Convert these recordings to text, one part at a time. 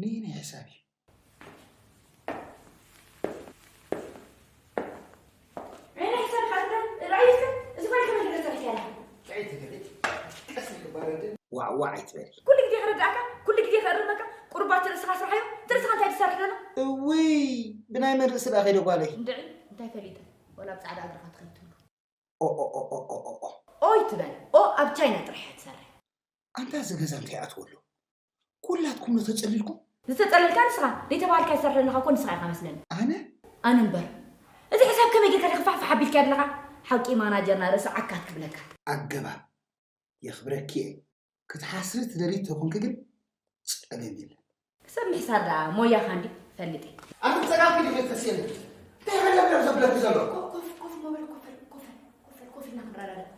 ነየናይ ሕሳብ እዩ? ነየናይ ሕሳብ ኢኻ ትብል? ራእይትካ እዚ ፋይል ከመይ ገይረ ሰሪሐ ኣለኻ? ጥዕይቲ ገለች። ቀስ ኢልክ ባረድ። ዋዕ ዋዕ ኣይትበል። ኩሉ ግዜ ክርዳእካ፣ ኩሉ ግዜ ክእርመካ፣ ቁሩብ ኣብቲ ርእስኻ ስራሕዮ። እቲ ርእስኻ እንታይ ትሰርሕ ዘሎ? እውይ፣ ብናይ መን ርእሲ ደኣ ከይደ ጓለይ? እንድዒ፣ እንታይ ፈሊጠ? ወላ ኣብ ጻዕዳ እግርኻ ትኸይድ ትብሉ። ኦ፣ ኦ፣ ኦ። ኦይ ትበል። ኦ ኣብ ቻይና ጥራሕ እያ ትሰርሕ። ኣንታ እዚ ገዛ እንታይ ኣትወሉ? ኩላትኩም ዶ ተጸሊልኩም? ዝተጸለልካ ንስኻ፣ ዘይተባሃልካ ትሰርሕ ዘለኻ እኮ ንስኻ ኢኻ መስለኒ። ኣነ? ኣነ እምበር። እዚ ሕሳብ ከመይ ጌርካ ዲኻ ፋሕፋሕ ኣቢልካዮ ኣለኻ? ሓቂ ማናጀርና ርእሲ ዓካት ክብለካ። ኣገባብ የኽብረኪ እየ። ክትሓስሪ ትደልዪ ተኾንኪ ግን ጸገም የለን። ሰብ ምሕሳር ደኣ ሞያኻ እንዲ ፈልጥ እየ። ኣንተ ጸጋም ኪዲ ተስየን። እንታይ ሃለብለብ ዘብለኪ ዘሎ? ኮፍ፣ ኮፍ፣ ኮፍ፣ ሞበል ኮፍ፣ ኮፍ፣ ኮፍ፣ ኮፍ ኢልና ክንረዳዳእ።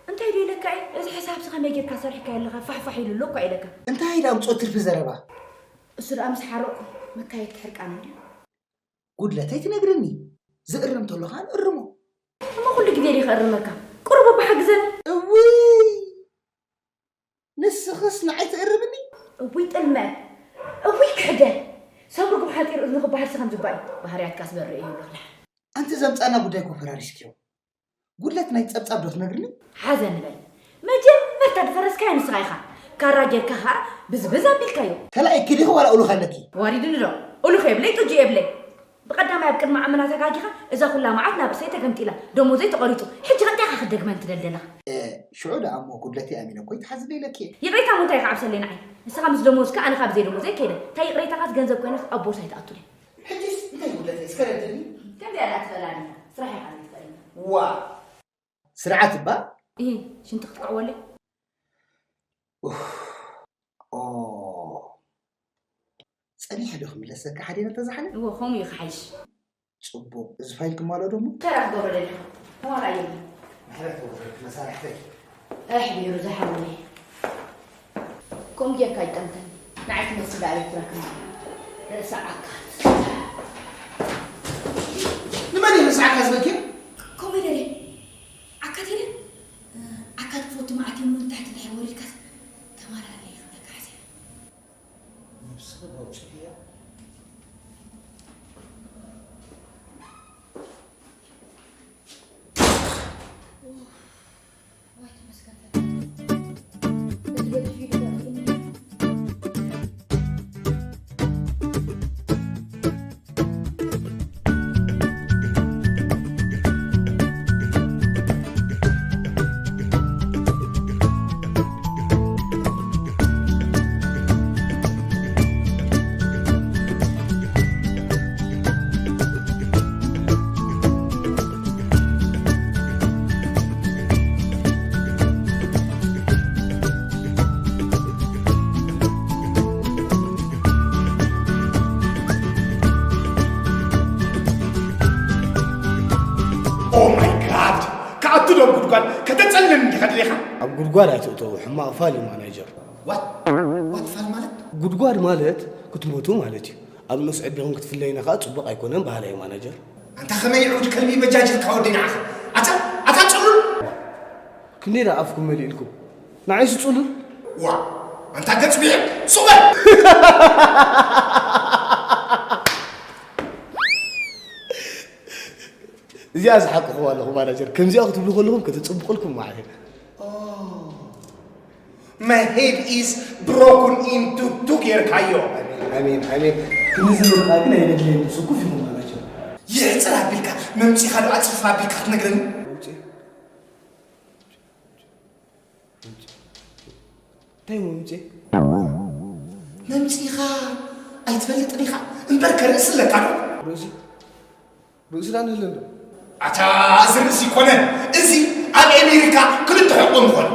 እንታይ ዶ ኢለካ እየ? እዚ ሕሳብሲ ከመይ ጌርካ ሰሪሕካዮ ኣለኻ? ፋሕፋሕ ኢሉ ኣሎ እኳ ኢለካ። እንታይ ኢላ ኣምጽኦ ትርፊ ዘረባ? እሱ ደኣ ምስ ሓረቕኩ መካየድቲ ሕርቃን እንድዩ። ጉድለተይ ትነግርኒ። ዝእረም ተሎ ኸኣ ንእርሞ። እሞ ኩሉ ግዜ ድየ ክእርመካ? ቁሩብ እባ ሓግዘኒ። እውይ! ንስኽስ ንዓይ ትእርምኒ? እውይ ጥልመት! እውይ ክሕደት! ሰብ ርጉም ሓጺር እዝኒ ክበሃልሲ ከም ዝግባእ እዩ። ባህርያትካስ በርእ እዩ ኣለኹ ደሓን። ኣንቲ ዘምጻና ጉዳይ እኮ ፈራሪስክዮ። ጉድለት ናይ ጸብጻብ ዶ ትነግርኒ? ሓዘ ንበል። መጀመርታ ዝፈረስካዮ ንስኻ ኢኻ። ካራ ጌርካ ኸኣ ብዝብዝ ኣቢልካዮ። ተላኢኪ ዲኺ ዋላ ኡሉኽ ኣለኪ? ዋሪድኒ ዶ? ኡሉኽ የብለይ፣ ጥጁ የብለይ። ብቐዳማይ ኣብ ቅድሚ ዓመና ተጋጊኻ እዛ ኩላ መዓት ናብ ርእሰይ ተገምጢላ። ደሞዘይ ተቖሪጹ። ሕጂ ከ እንታይ ኢኻ ክደግመን ትደሊ ዘለኻ? እ፣ ሽዑ ደኣ እሞ ጉድለተይ ኣሚነ እኮ ይትሓዝለይ ኢለኪ እየ። ይቕሬታ እሞ እንታይ ኢኻ ዓብሰለይ ንዓይ? ንስኻ ምስ ደሞዝካ ኣነ ካብ ዘይ ደሞዘይ ከይደ። እታ ይቕሬታኻስ ገንዘብ ኮይናስ ኣብ ቦርሳይ ትኣቱለይ። ሕጂስ እንታይ ጉድለተይ እስከ ረድእኒ? ከምዚኣ ደኣ ትኽእላ ዲኻ? ስራሕ ኢኻ ዘይትኽእል። ዋ! ስርዓት እባ? እሂ፣ ሽንቲ ክትቅዕወለይ? ኡፍ፣ ኦ፣ ጸኒሐ ዶ ክምለሰካ ሓደ ነተዝሓለ? እወ፣ ከምኡ እዩ ክሓይሽ። ጽቡቕ፣ እዚ ፋይል ክማልኦ ዶ እሞ? እንታይ ደኣ ክትገብሮ ደሊኻ? ተማላእ የለን። ምሕረት ክገብረልኪ መሳርሕተይ። ኣሕ፣ ቢሩ ዝሓወይ። ከምኡ ጌርካ ኣይጠምተን። ንዓይ ትመስል ደኣ ኤርትራ ከም ርእሲ ዓካት። ንመን እዩ ርእሲ ዓካት ዝበልክዮ? ኮሜደሬ። ዓካት ኢለ? ዓካት ክፈቱ መዓት እሞ ንታሕቲ ድሕሪ ወሪድካስ ተማላእ ኣለይ ክብለካ ሓሲበ። ነብስኺ ኣውጽእያ። Oh my God! ክኣቱ ዶ ኣብ ጉድጓድ ከተጸልለኒ እንዲኻ ደሊኻ? ኣብ ጉድጓድ ኣይትእተው፣ ሕማቕ ፋል እዩ ማናጀር። What? What ፋል ማለት? ጉድጓድ ማለት ክትሞቱ ማለት እዩ። ኣብ ንኡስ ዕድሜኹም ክትፍለዩና ከኣ ጽቡቕ ኣይኮነን በሃላይ ማናጀር። ኣንታ ከመይ ዕቡድ ከልቢ በጃጅልካ ወዲ ንዓኻ። ኣታ፣ ኣታ ጽሉል! ክንደይ ደኣ ኣፍኩም መሊእልኩም? ንዓይስ ጽሉል? ዋ፣ ኣንታ ገጽ ብዒር፣ ሱቕ በል! እዚኣ ዝሓቅኹዋ ኣለኹ ማናጀር። ከምዚኣ ክትብሉ ከለኹም ከተጽብቑልኩም ማዕረ። Oh, my head is broken into two ጌርካዮ። ኣሜን፣ ኣሜን፣ ኣሜን። ክንዲ ዝብል ቃል ግን ኣየድልየኒ፣ ስኩፍ ኢኹም ማናጀር። ይሕጽር ኣቢልካ፣ መምጺኻ ዶ ኣጽፍፍ ኣቢልካ ክትነግረኒ? መምጺ-፣ መምጺ-፣ እንታይ መምጺ? መምጺኻ ኣይትፈልጥን ኢኻ፣ እምበር ከርእሲ ኣለካ ዶ? ርእሲ? ርእሲ ዳኣ ንህለን ዶ? ኣታ እዚ ርእሲ ይኮነን፣ እዚ ኣብ ኣሜሪካ ክልተ ሕቆ ምኾነ።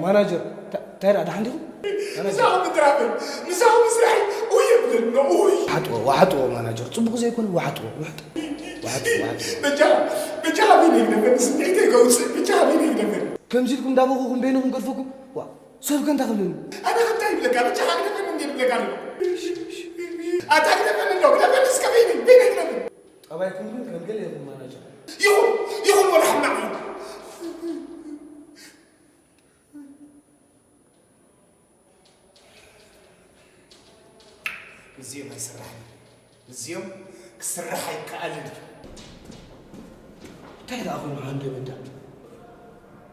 ማናጀር፣ ታ-፣ እንታይ ደኣ ደሓን ዲኹም? ማናጀር። ምሳኹም ምትራፍን፣ ምሳኹም ምስራሕን፣ ኡይ የብለኒ፣ ኡይ። ዋሕጥዎ፣ ዋሕጥዎ ማናጀር፣ ጽቡቕ ዘይኮነ ዋሕጥዎ፣ ውሕጥ። ዋሕጥዎ፣ ዋሕጥዎ። በጃኻ፣ በጃኻ በይነይ ግደፈኒ፣ ስምዒተይ ከውጽእ፣ በጃኻ በይነይ ግደፈኒ። ከምዚ ኢልኩም እንዳበኹኹም በይንኹም ገድፈኩም፣ ዋ፣ ሰብ ከ እንታይ ክብለኒ? ኣነ ከ እንታይ ይብለካ? በጃኻ ግደፈኒ እንዴ ይብለካ ኣለኹ። ኣታ ግደፈኒ፣ እንደው ግደፈኒ፣ እስከ በይነይ፣ በይነይ ግደፈኒ። ጠባይኩም ግን ከም ገለ ኢኹም ማናጀር። ይኹን፣ ይኹን፣ ወላ ሕማቕ እዩ። ምስዚኦም ኣይስራሕን። ምስዚኦም ክስራሕ ኣይከኣልን። እንታይ ደኣ ኾይኑ ሃንደ በዳ?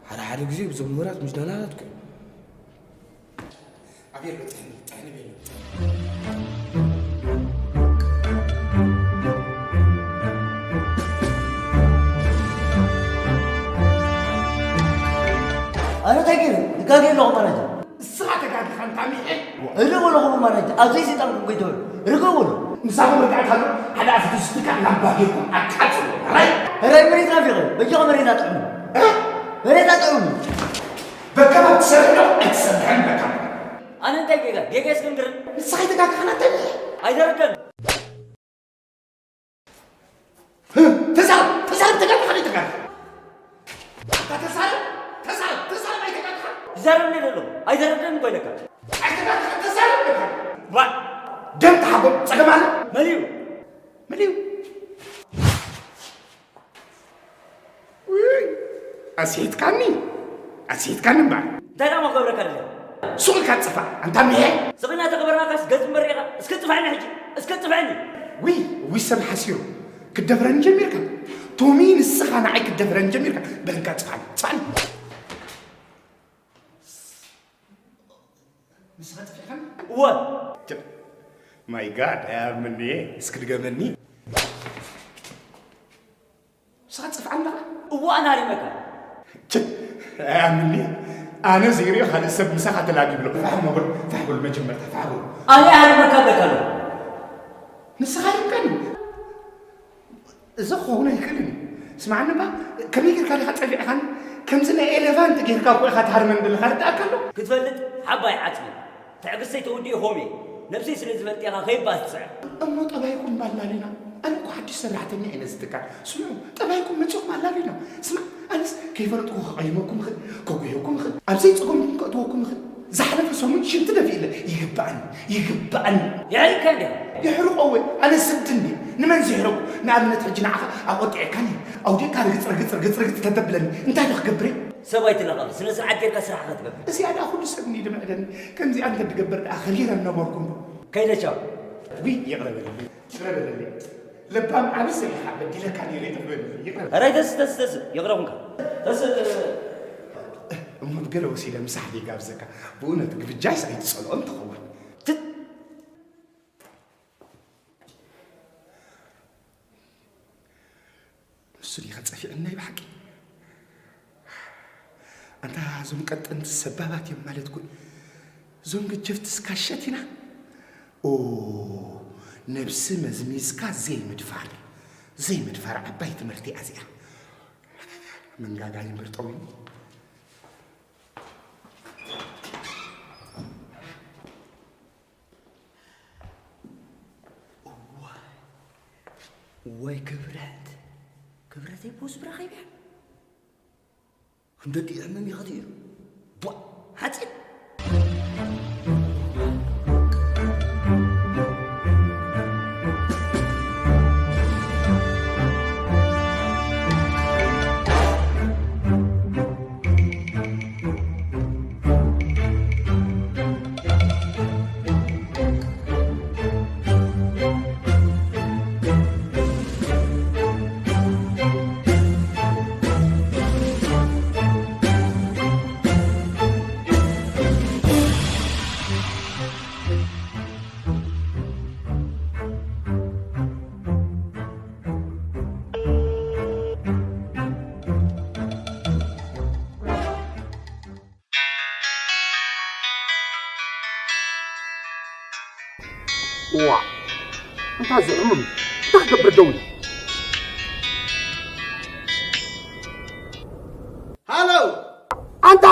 ሓደ ሓደ ግዜ ብዞም ምሁራት ምሽ ደናላት ኮይኑ። ኣቤል በል ጥሕኒ፣ ጥሕኒ ቤሎ። ኣነ እንታይ ገይረ? ድጋገ ኣለኹ ማናጀር። ንስኻ ተጋጊኻ እንታ ሚሐ። እለ በለኹም ማናጀር፣ ኣብ ዘይሰይጣንኩም ከይትበሉ። ርገ በሉ። ምሳኹም ርግኣት ኣሎ፣ ሓደ ኣፍቲ ዝትካ ላምባ ጌርኩም ኣቃጽሉ። ራይ። ራይ መሬት ናፊቐ፣ በጃኹም መሬት ኣጥዕሙ። እ? መሬት ኣጥዕሙ። በከማ ትሰርሕ ዶ ኣይትሰርሕን በከማ። ኣነ እንታይ ጌጋ? ጌጋ እስክንድርን። ንስኻ ኣይተጋግኻን ኣንተ። ኣይተረደን። ተዛረብ፣ ተዛረብ፣ ተጋግኻን ኣይተጋግኻን። ኣታ ተዛረብ፣ ተዛረብ፣ ተዛረብ ኣይተጋግኻን። ይዛረብ እንደ ዘሎ። ኣይተረደን እኮ ኢለካ። ኣይተጋግኻን፣ ተዛረብ በቃ። ዋ፣ ደም ተሓጎም፣ ጸገም ኣለ? መሊኡ። መሊኡ። ውይ፣ ኣስሒትካኒ፣ ኣስሒትካኒ እምበኣር። እንታይ ደኣ ክገብረካ ደለ? ሱቕ ኢልካ ጥፋእ፣ ኣንታ ምሄ። ስቕ ኢልና ተገበርናካስ ገጽ እምበር ርኢኻ። እስከ ጥፋእኒ ሕጂ፣ እስከ ጥፋእኒ። ውይ፣ ውይ፣ ሰብ ሓሲሩ። ክትደፍረኒ ጀሚርካ። ቶሚ፣ ንስኻ ንዓይ ክትደፍረኒ ጀሚርካ። በል እንካ ጥፋእኒ፣ ጥፋእኒ። ንስኻ ጠፊእካኒ? እወ። ቸ-፣ ማይ ጋድ፣ ኣያምንየ፣ እስኪ ድገመኒ። ንስኻ ትጽፍዓኒ ኣለኻ? እወ፣ ኣነ ሃሪመካ። ቸ-፣ ኣያምንየ፣ ኣነ ዘይሪኦ ካልእ ሰብ ምሳኻ ተላጊ ብሎ። ፋሕ መበል፣ ፋሕ በል መጀመርታ፣ ፋሕ በል። ኣነ ሃሪመካ ኣለካ ኣሎ። ንስኻ ሃሪምካኒ። እዚ ክኸውን ኣይክእልን እዩ። ስማዕኒ እባ፣ ከመይ ጌርካ ዲኻ ጸፊዕኻኒ? ከምዚ ናይ ኤሌፋንት ጌርካ እኮ ኢኻ ትሃርመኒ ዘለኻ፣ ርዳእካ ኣሎ? ክትፈልጥ ሓባይ ዓጽሚ። ትዕግስተይ ተወዲኡ ኾም እየ። ነብሰይ ስለ ዝፈልጥ ኢኻ ከይባጽዕ። እሞ ጠባይኩም ባላሊና። ኣነ እኮ ሓድሽ ሰራሕተኛ እየ ነዚ ትካል። ስምዑ፣ ጠባይኩም መጺኹም ኣላሊና። ስማዕ፣ ኣነስ ከይፈለጥኩ ከቐይመኩም እኽእል፣ ከጉህየኩም እኽእል፣ ኣብ ዘይጸገምኩም ከእትወኩም እኽእል። ዝሓለፈ ሰሙን ሽንቲ ደፊእለ፣ ይግባእኒ፣ ይግባእኒ። የሕሪቕካ እንዲኻ። የሕርቆ እወ፣ ኣነ ስዲ እንድየ። ንመን ዝሕረቁ? ንኣብነት ሕጂ ንዓኻ ኣቆጢዐካኒ፣ ኣውዲቕካ ርግጽ፣ ርግጽ፣ ርግጽ፣ ርግጽ ተተብለኒ፣ እንታይ ዶ ክገብር እየ? ሰብ ኣይትለኻኺ፣ ስነ ስርዓት ጌርካ ስራሕካ ትገብር። እዚኣ ደኣ ኩሉ ሰብ እንድዩ ድምዕደኒ። ከምዚኣ እንተ ድገብር ደኣ ኸሊረ ምነበርኩ እምበር። ከይደ ቻው። ውይ፣ ይቕረ በለለይ፣ ይቕረ በለለይ። ለባም ዓቢ ሰብ ኢኻ፣ በዲለካ ነይረ፣ ይቕረ በለለይ፣ ይቕረ በለለይ። ኧረ ኣይተስእ፣ ተስእ፣ ተስእ፣ ይቕረ ኩንካ። ተስእ። እሞ ብገለ ወሲደ ምሳሕ ዲጋብዘካ፣ ብእውነት ግብጃይስ ኣይትጸልኦን ትኸውን። ት-፣ ንሱ ዲኻ ጸፊዕናይ ብሓቂ? ኣንታ እዞም ቀጠንቲ ሰባባት እዮም ማለት እኮ እዩ። እዞም ገጀፍትስ ካሸት ኢና። ኦ፣ ነብሲ መዝሚዝካ ዘይምድፋር፣ ዘይምድፋር ዓባይ ትምህርቲ እያ እዚኣ። መንጋጋ ይንበር ጠዊሙ። እዋይ፣ እዋይ ክብረት፣ ክብረተይ ቦስ ብረኺብያ። ክንደዲ ሕምም ይኸትኡ እዩ። ቧ፣ ሓፂን። እዋ፣ እንታይ ዝዕምም? እንታይ ክገብር ደው ኢሉ? ሃሎ! ኣንታ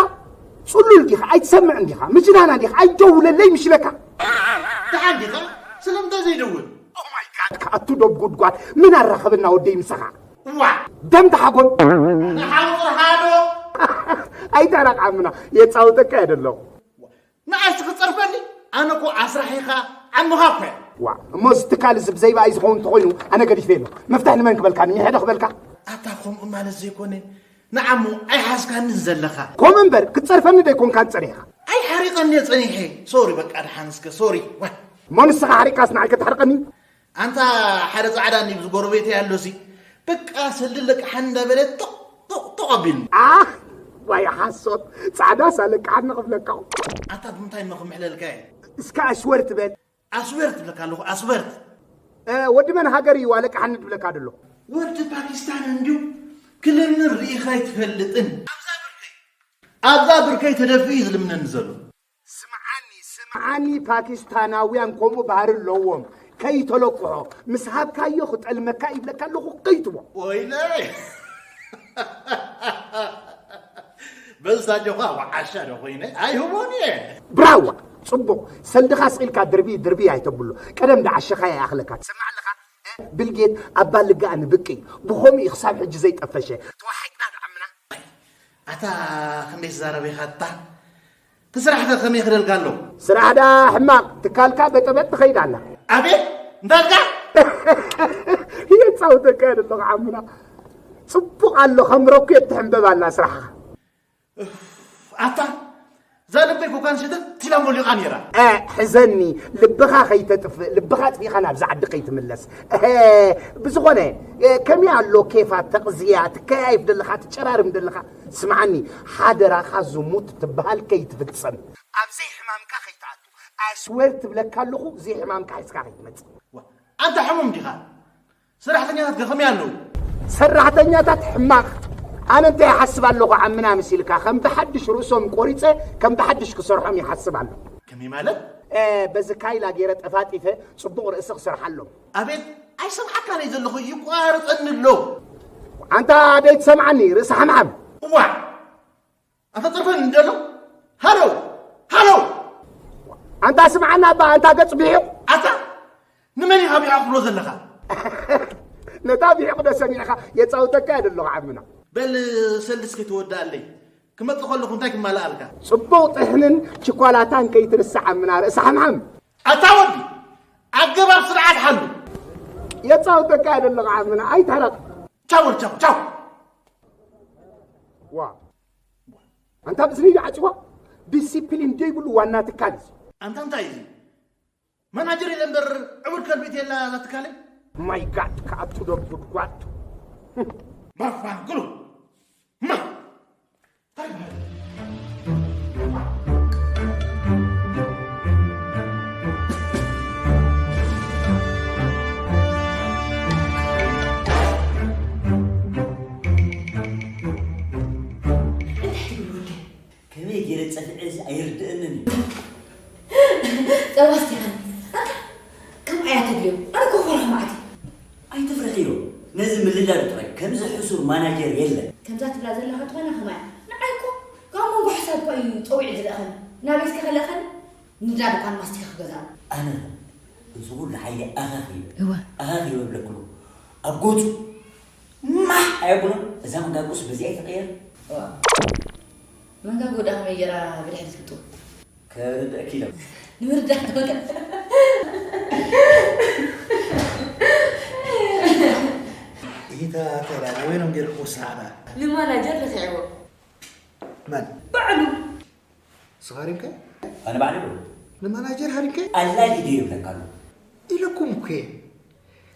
ጽሉል ዲኻ? ኣይትሰምዕን ዲኻ? ምጅናና ዲኻ? ኣይደውለለይ ምሽለካ። ደሓን ዲኻ? ስለምንታይ ዘይደውል? ኦ ማይ ጋድ፣ ከኣቱ ዶብ ጉድጓድ። ምን ኣራኸበና ወደይ ምሳኻ? እዋ! ደም ተሓጎም። ንሓውር ሃሎ! ኣይተራቃምና፣ የጻውተካ እየ ደለኹ። ንኣሽቱ ክጸርፈኒ? ኣነ እኮ ኣስራሒኻ ዓምኻ እኮ እየ። ዋ፣ እሞ እዚ ትካል እዚ ብዘይ ብኣይ ዝኸውን እንተኾይኑ ኣነ ገዲፈ ኣሎ። መፍትሒ ንመን ክበልካ? ንሚሐ ዶ ክበልካ? ኣታ ከምኡ ማለት ዘይኮነ፣ ንዓሞ ኣይሓዝካንን ዘለኻ። ከምኡ እምበር ክትጸርፈኒ ዶ ኣይኮንካን ጸኒሕካ? ኣይሓሪቐኒ እየ ጸኒሐ። ሶሪ በቃ፣ ደሓን እስከ ሶሪ። ዋ። እሞ ንስኻ ሓሪቕካስ ንዓይ ከተሕርቐኒ? ኣንታ ሓደ ጻዕዳ እኒብዚ ጎረቤተይ ኣሎ ሲ፣ በቃ ሰልዲ ለቅሓን እንዳበለ ጦቕ ጦቕ ጦቕ ኣቢልኒ። ኣህ፣ ዋይ ሓሶት፣ ጻዕዳስ ኣለቅሓኒ ክብለካ። ኣታ ብምንታይ እሞ ክምሕለልካ እየ? እስከ ኣሽወር ትበል። ኣስወር ትብለካ ኣለኹ፣ ኣስወር። እ፣ ወዲ መን ሃገር እዩ ኣለቅሓኒ ትብለካ ደሎ? ወዲ ፓኪስታን እንድዩ፣ ክልምን ርኢኻ ኣይትፈልጥን። ኣብዛ ብርከይ፣ ኣብዛ ብርከይ ተደፊኡ እዩ ዝልምነኒ ዘሎ። ስምዓኒ፣ ስምዓኒ፣ ፓኪስታናውያን ከምኡ ባህሪ ኣለዎም። ከይተለቅሖ፣ ምስ ሃብካዮ ክጠልመካ ይብለካ ኣለኹ፣ ከይትቦ። ወይለይ። በዚ ሳጆኻ ወዓሻ ዶ ኮይነ? ኣይህቦን እየ። ብራዋ፣ ጽቡቕ። ሰልድኻ ስኢልካ ድርቢ፣ ድርቢ ኣይተብሎ። ቀደም ደዓሸኻ ይኣኽለካ። ትሰምዕ ኣለኻ? እ፣ ቢልጌት ኣብ ባልጋኣ ንብቂ። ብኸምኡ እዩ ክሳብ ሕጂ ዘይጠፈሸ። ተዋሒጥና ደዓምና። ኣታ ክንደይ ትዛረብ ኢኻ ኣታ? እቲ ስራሕከ ከመይ ክደልካ ኣሎ? ስራሕ ደኣ ሕማቕ፣ ትካልካ በጠበጥ ትኸይድ ኣላ። ኣቤት፣ እንታይ ኢልካ? የጻውተካ እየ ዘለኹ ዓምና። ጽቡቕ ኣሎ፣ ከም ሮኬት ትሕንበብ ኣላ ስራሕኻ። እፍ፣ ኣታ፣ እዛ ልበይ ኮካን ሸተት ቲላ ሞሊቓ ነይራ። እ፣ ሕዘኒ፣ ልብኻ ከይተጥፍእ፣ ልብኻ ኣጥፊእኻ ናብዛ ዓዲ ከይትምለስ። እሀ፣ ብዝኾነ፣ እ፣ ከመይ ኣሎ ኬፋ ተቕዝያ፣ ትከያይፍ ደለኻ፣ ትጨራርም ደለኻ? ስምዓኒ፣ ሓደራኻ ዝሙት ትበሃል ከይትፍጸም። ኣብ ዘይሕማምካ ከይትኣቱ። ኣስዌር ትብለካ ኣለኹ፣ ዘይሕማምካ ሒዝካ ከይትመጽእ። ዋ፣ ኣንታ ሕሙም ዲኻ? ሰራሕተኛታት ከ ከመይ ኣለዉ? ሰራሕተኛታት ሕማቕ። ኣነ እንታይ ይሓስብ ኣለኹ ዓምና መሲልካ? ከም ብሓድሽ ርእሶም ቆሪጸ፣ ከም ብሓድሽ ክሰርሖም ይሓስብ ኣለኹ። ከመይ ማለት? እ፣ በዚ ካይላ ገይረ ጠፋጢፈ፣ ጽቡቕ ርእሲ ክሰርሓሎም። ኣቤት፣ ኣይሰምዓካን እየ ዘለኹ፣ ይቋርጸኒ ኣሎ። ኣንታ ደይትሰምዓኒ፣ ርእሲ ሓምሓም። እዋዕ! ኣታ ጸርፈን እንደሎ? ሃሎ! ሃሎ! ኣንታ ስምዓና እባ፣ ኣንታ ገጽ ብሒቕ። ኣታ ንመን ኢኻ ብሒቕ ትብሎ ዘለኻ? ነታ ብሒቕ ዶ ሰሚዕኻ? የጻውተካ እየ ዘለኹ ዓምና። በል ሰልዲ እስኪ ትወድኣለይ። ክመጽእ ከለኹ እንታይ ክማልኣልካ? ጽቡቕ ጥሕንን ችኳላታን ከይትርስዕ ዓምና ርእሲ ሓምሓም። ኣታ ወዲ፣ ኣገባብ ስርዓት ሓሉ። የጻውተካ እየ ዘለኹ ዓምና፣ ኣይትሕረቕ። ቻው ቻው ቻው። ዋ። ኣንታ ብስኒ ዓጽዋ፣ ዲሲፕሊን ዘይብሉ ዋና ትካል እዩ። ኣንታ እንታይ እዩ? ማናጀር ኢለ እምበር ዕቡድ ከልቢ የላ እዛ ትካለይ። ማይ ጋድ፣ ክኣቱ ዶ ጉድጓድ። መፋንቅሉ። ማ። እንታይ ይበሃል? እንታይ ትብል ወደይ? ከመይ ገይረ ጸፊዐ እዚ ኣይርድእንን እዩ። ጸባ ኣስቲኻኒ። ኣታ፣ ከምኣ እያ ተድልዮ። ኣነ እኮ ክፈርሖ መዓት እየ። ኣይትፍርሕዮ። ነዚ ምልላዩ ጥራይ። ከምዚ ሕሱር ማናጀር የለን። ከምዛ ትብላ ዘለኻ እንተኾይና ከማይ እያ። ንዓይ እኮ ካብ መንጎ ሕሳብ እኮ እዩ ጸዊዑ ዝልእኸኒ። ናበይ እስከ ከልእኸኒ? ንዳድ እኳ ንማስቲካ ክገዝኣ። ኣነ እዚ ኩሉ ሓይሊ ኣኻኺበ። እወ። ኣኻኺበ እብለክሉ። ኣብ ገጹ ማሕ ኣየብሎን። እዛ መንጋጉስ በዚኣ ይትቐየር። እዋ። መንጋጉ ደኣ ከመይ ጌራ ብድሕሪት ክትጥው? ከርድእኪ ኢለ። ንምርዳእ ተወለ። ኢታ ተላ ናበይኖም ጌርክዎ ሰዓዳ? ንማናጀር ለኺዕዎ። መን? ባዕሉ። ንስኻ ሃሪምካዮ? ኣነ ባዕለይ ዶ? ንማናጀር ሃሪምካዮ? ኣላሊ ድዩ ይብለካ ኣሎ? ኢለኩም እኮ እየ።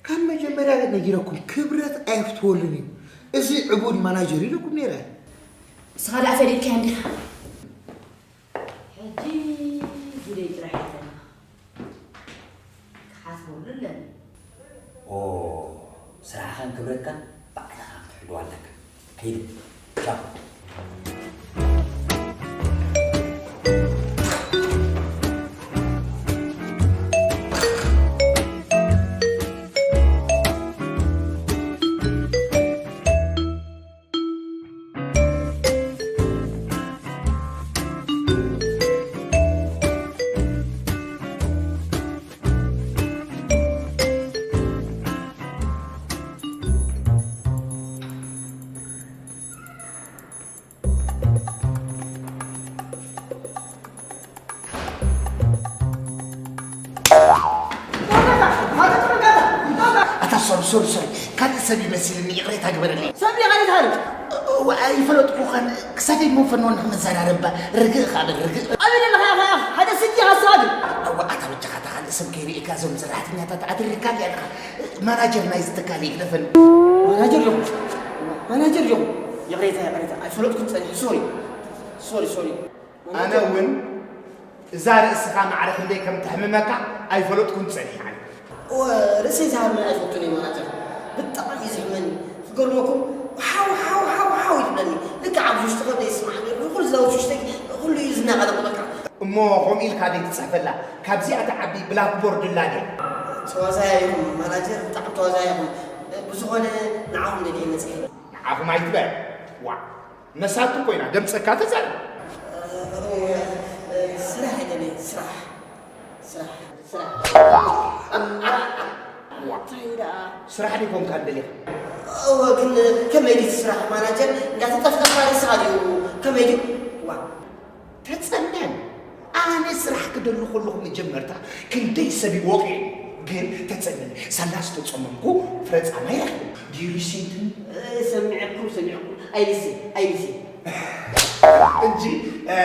ካብ መጀመርያ ነጊረኩም፣ ክብረት ኣየፍትወሉን እዩ። እዚ ዕቡድ ማናጀር ኢለኩም ነይረ። ንስኻ ደኣ ፈሊጥካዮ እንዲኻ። ሕጂ ግደይ ጥራሕ እየ ዘለኹ። ክሓስበሉ ኣለኒ። ኦ፣ ስራሕኻን ክብረትካን ባዕልኻ ክትሕልዋ ኣለካ። ከይደ። ቻው። ሶሪ ሶሪ ሶሪ፣ ካልእ ሰብ ይመስልኒ፣ ይቕሬታ ግበረለይ። ሰብ ዲኻ ካልእ? እዋ ኣይፈለጥኩኻን። ክሳደይ ሞ ፈኖን ንኽመዘራረባ ርግእ ኻብል ርግእ። ኣበይ ኣለኻ ኢኻ? ሓደ ስጂ ሃሳብ። እዋ ኣታ በጃኻ እታ ካልእ ሰብ ከይርእየካ እዞም ሰራሕተኛታት ኣድሪርካ ኣለኻ። ማናጀር ናይዚ ትካል ይግደፈኒ። ማናጀር ዲኹም? ማናጀር ዲኹም? ይቕሬታ ይቕሬታ፣ ኣይፈለጥኩን ጸኒሑ። ሶሪ ሶሪ ሶሪ። ኣነ እውን እዛ ርእስኻ ማዕረ ክንደይ ከም ተሕምመካ ኣይፈለጥኩን ጸኒሓኒ። እወ፣ ርእሰይ ዝሃመ ኣይፈቱን እየ ማናጀር። ብጣዕሚ እዩ ዝሕመኒ። ክገርመኩም፣ ሓው፣ ሓው፣ ሓው፣ ሓው እዩ ዝብለኒ። ልክዕ ኣብዚ ውሽጢ ከብደይ ይስምዓኒ። ኩሉ እዛ ውሽጢ ውሽጠይ ኩሉ እዩ ዝናቐለቕ በቃ። እሞ ከምኡ ኢልካ ደይ ትጽሕፈላ? ካብዚኣ ትዓቢ ብላክቦርድ ኣላ ድያ? ተዋዛያ ኢኹም ማናጀር፣ ብጣዕሚ ተዋዛያ ኢኹም። ብዝኾነ ንዓኹም ደልየ መጺኤ። ንዓኹም ኣይትበል። ዋእ፣ መሳቱ ኮይና ደምጸካ ተዛረብ። እወ፣ ስራሕ ይደሊ፣ ስራሕ፣ ስራሕ፣ ስራሕ። ዋ። እንታይ ደኣ? ስራሕ ዲኮንካ እንደሊኻ? እወ፣ ግን ከመይ ድዩ እቲ ስራሕ ማናጀር? እንዳተጠፍጠፍካ ንስኻ ድዩ? ከመይ ድዩ? ዋ። ተጸመም። ኣነ ስራሕ ክደሊ ከለኹ መጀመርታ ክንደይ ሰብ ይወቕዕ፣ ግን ተጸመም። ሳላ ዝተጸመምኩ ፍረ ጻማ ይረኽብ። Do you listen to me? እ፣ ሰሚዐኩም፣ ሰሚዐኩም። I listen, I listen. እንጂ፣ እ፣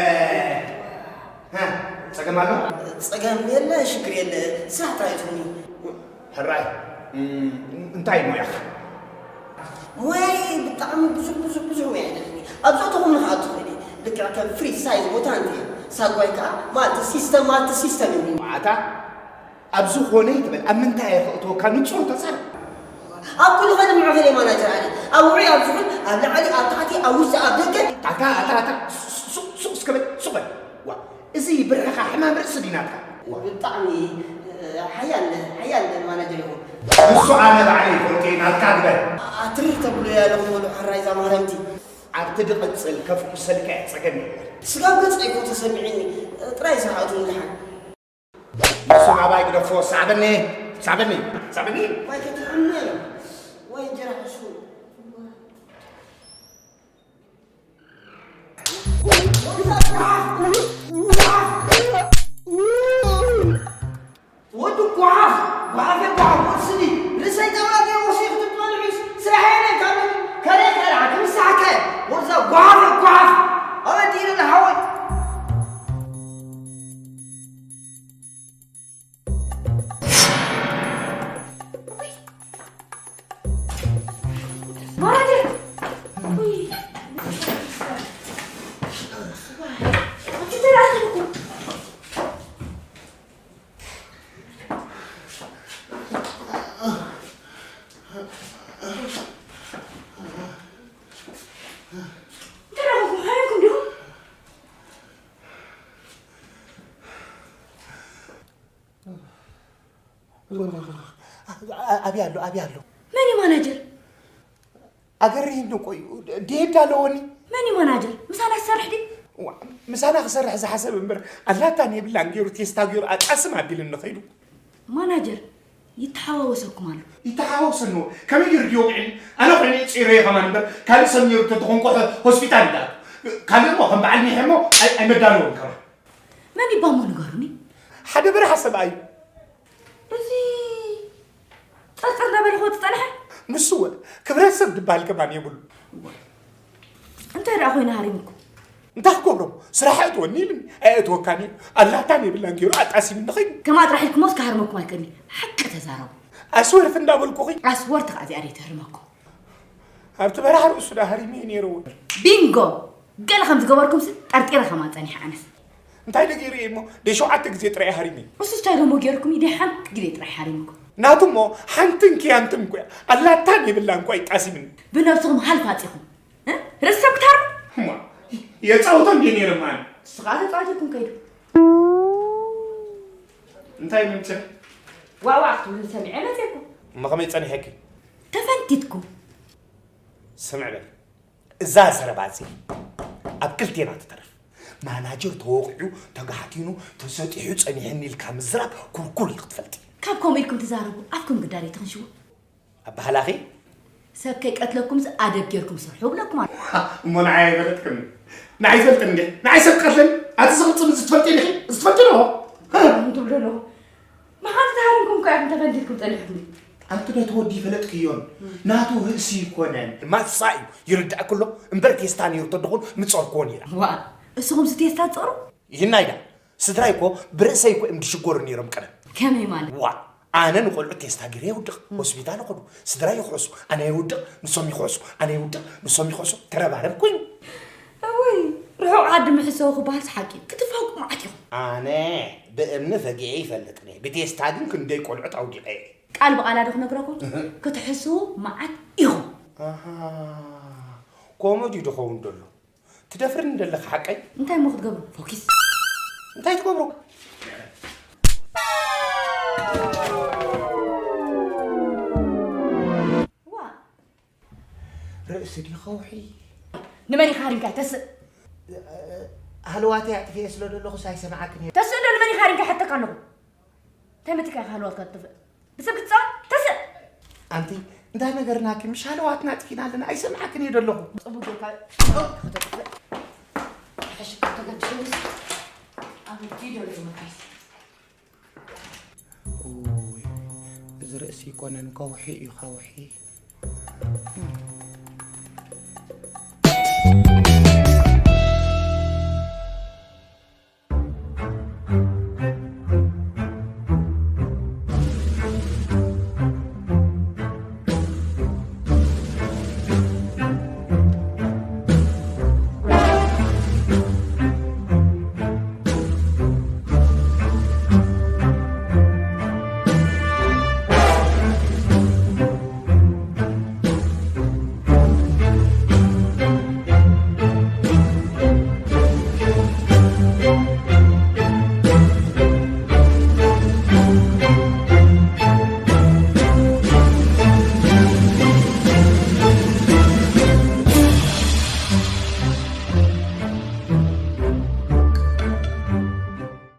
እ፣ ጸገም ኣሎ? ጸገም የለ፣ ሽግር የለ። ስራሕ ጥራይ ትሁኒ። ሕራይ፣ እም፣ እንታይ ሞያኻ? ሞያይ ብጣዕሚ ብዙሕ፣ ብዙሕ፣ ብዙሕ ሞያ ኣለኒ። ኣብ ዘእተኹኒ ከኣ ትኽእሊ። ልክዕ ከም ፍሪጅ ሳይዝ ቦታ እንተ ሳጓይ ከኣ ማልቲ ሲስተም፣ ማልቲ ሲስተም እዩ። ኣታ፣ ኣብ ዝኾነ ይትበል፣ ኣብ ምንታይ እየ ክእትወካ ንጹር ተዛረብ። ኣብ ኩሉ ኸድምዑ ኸደ ማናጀር ኣለ። ኣብ ውዑይ፣ ኣብ ዝሑል፣ ኣብ ላዕሊ፣ ኣብ ታሕቲ፣ ኣብ ውሽጢ፣ ኣብ ደገ። ኣታ፣ ኣታ፣ ኣታ፣ ሱ-፣ ሱ-፣ ሱቕ እስከ በል፣ ሱቕ በል። ዋ፣ እዚ ብርዕኻ ሕማም ርእሲ ድዩ ናትካ? ዋ። ብጣዕሚ፣ እ፣ ሓያል፣ ሓያል ማናጀር ኢኹም። ንሱ ኣነ ባዕለይ ይፈልጦ እየ፣ ናትካ ግበር። ኣትርር ተብሎ እያ ኣለኹም በሉ ሕራይ እዛ ማህረምቲ። ኣብቲ ድቕጽል ከፍኩሰልካ እየ፣ ጸገም የለን። ስጋብ ገጽ እኮ ተሰሚዕኒ፣ ጥራይ ስራሕ ኣትዉ ንድሓን። ንሱ ናባይ ግደፎ፣ ሳዕበኒ፣ ሳዕበኒ፣ ሳዕበኒ። ዋይ ክትሕምም፣ ዋይ እንጀራ ሕሹ። ወዲ ጓሓፍ፣ ጓሓፍ፣ ጓሓፍ፣ ወዲ ስዲ፣ ርእሰይ ጣውላ ገይሩ ወሲኹ ክትበልዑስ ስራሕ የለን ካብ ከሬ ከርዓ ክምሳሕከ፣ ወዛ ጓሓፍ፣ ጓሓፍ፣ ኣበዲርና ሓወይ። ኣብይ ኣሎ፣ ኣብይ ኣሎ። መን እዩ ማናጀር? ኣገሪህኒ እኮ እዩ። ዴድ ኣለወኒ። መን እዩ ማናጀር? ምሳና ዝሰርሕ ድዩ? ዋ፣ ምሳና ክሰርሕ ዝሓሰብ እምበር ኣላታን የብላን ገይሩ ቴስታ ገይሩ ኣጣስም ኣቢልኒ ኸይዱ። ማናጀር ይተሓዋወሰኩም ኣሎ። ይተሓዋወሰኒ እዎ። ከመይ ገይሩ ድዩ ወቂዕኒ? ኣነ ኮይነ ፂረዮ ከማን እምበር ካልእ ሰብ ነይሩ ተተኾንኮ ሆስፒታል ይደኣት። ካልእ እሞ ከም በዓል ሚሐ እሞ ኣይ-፣ ኣይመዳለዎም ከማን። መን ይባሞ ንገሩኒ? ሓደ በረኻ ሰብኣይ። እዚ ጸርጸር እናበለ ክወጽእ ጸንሐ? ንሱ ወ ክብረት ሰብ ዝበሃል ከማን የብሉ። እንታይ ደኣ ኮይነ ሃሪምኩም? እንታይ ክገብሮ? ስራሕ እትወኒ ኢሉኒ። ኣየእትወካን እዩ። ኣላታን የብላን ገይሩ ኣጣሲምኒ ኸይዱ። ከምኣ ጥራሕ ኢልኩሞስ ክሃርመኩም ኣይክእልኒ። ሓቂ ተዛረቡ። ኣስወርት እንዳበልኩኺ። ኣስወርት ከኣ እዚኣ ደይትህርመኩም። ኣብቲ በረኻ ርእሱ ደኣ ሃሪመዮ ነይረ እውን። ቢንጎ! ገለ ከም ዝገበርኩምሲ ጠርጢረ ከማን ጸኒሐ ኣነስ። እንታይ ዶ ገይሩ እየ እሞ? ደይ ሸውዓተ ግዜ ጥራይ ሃሪመ። እሱስ እንታይ ደሞ ገይርኩም እዩ? ደይ ሓንቲ ግዜ ጥራይ ሃሪምኩም። ናቱ እሞ ሓንትን ክያንትን እኮ እያ። ኣላታን የብላን እኮ ኣይጣሲምን። ብነብስኹም ሃልፍ ኣጺኹም። እ? ርእሲ ሰብ ክትሃርሙ? እሞ የጻውቶም ድየ ነይረ እሞ ኣነ? ንስኻ ተጻዋቲኩም ከይዱ። እንታይ ምምጽእ? ዋዋ ክትብሉ ሰሚዐ መጺእኩም። እሞ ከመይ ጸኒሐኪ? ተፈንቲትኩም። ስምዕ በል። እዛ ዘረባ እዚ ኣብ ክልቴና ትተርፍ። ማናጀር ተወቒዑ፣ ተጋሕቲኑ፣ ተሰጢሑ ጸኒሐኒ ኢልካ ምዝራብ ኩልኩል እዩ ክትፈልጢ። ካብ ከምኡ ኢልኩም ትዛረቡ፣ ኣፍኩም ግዳ ደይትኽንሽዎ። ኣበሃላኺ? ሰብ ከይቀትለኩምስ ኣደብ ጌርኩም ስርሑ እብለኩም ኣለኹ። እሞ ንዓይ ኣይፈለጥክን። ንዓይ ይፈልጥን እንዴ? ንዓይ ሰብ ቀትልን ኣቲ ዝቕጽል እዚ ትፈልጢ ኢኺ? እዚ ትፈልጢ ዶ? ትብሉ ኣለኹ። መሓንቲ ተሃሪምኩም እኮ ኢኹም ተፈንቲትኩም ጸኒሕኩም። ኣንቲ ነቲ ወዲ ይፈለጥክዮን ናቱ ርእሲ ይኮነን። ማሳ እዩ ይርዳእክሎ እምበር ቴስታ ነይሩ ተድኹን ምጸርክዎ ነይራ። ዋ፣ እስኹም ሲ ቴስታ ትጸሩ? ይህናይዳ ስድራይ እኮ ብርእሰይ እኮ እዮም ድሽጎሩ ነይሮም ቀደም። ከመይ ማለት? ዋ፣ ኣነ ንቆልዑ ቴስታ ገይረ የውድቕ፣ ሆስፒታል ይኸዱ፣ ስድራይ ይኽሕሱ፣ ኣነ የውድቕ፣ ንሶም ይኽሕሱ፣ ኣነ የውድቕ፣ ንሶም ይኽሕሱ፣ ተረባረብ ኮይኑ። እውይ፣ ርሑቕ ዓዲ ምሕሰቡ ክበሃልስ ሓቂ እዩ። ክትፋውቁ መዓት ኢኹም። ኣነ ብእምኒ ፈጊዐ ይፈልጥን እየ፣ ብቴስታ ግን ክንደይ ቆልዑት ኣውዲቐ እየ። ቃል ብቓላ ዶ ክነግረኩም? ክትሕስዉ መዓት ኢኹም። ኣሃ፣ ኮመዲ ዶ ኸውን ደሎ? ትደፍርኒ ደለኻ ሓቀይ? እንታይ እሞ ክትገብሩ? ፎኪስ። እንታይ ትገብሩ? ዋ፣ ርእሲ ድዩ ከውሒ? ንመን ኢኻ ሃሪምካ? ተስእ። ሃለዋተይ ኣጥፊኤ ስለ ዘለኹስ ኣይሰምዓክን እየ። ተስእ ዶ ንመን ኢኻ ሃሪምካ? ይሓተካ ኣለኹ። እንታይ መቲካ ኢኻ ሃለዋትካ ትጥፍእ? ብሰብ ክትጻወት? ተስእ። ኣንቲ፣ እንታይ ነገርናኪ? ምሽ ሃለዋትና ኣጥፊእና ኣለና። ኣይሰምዓክን እየ ዘለኹ። ጽቡቕ ጌርካ ከተጥፍእ። ሕሽ፣ ከተገድሽንስ ኣብ ቪድዮ እዩ መካይስ። ኡይ፣ እዚ ርእሲ ይኮነን፣ ከውሒ እዩ፣ ከውሒ።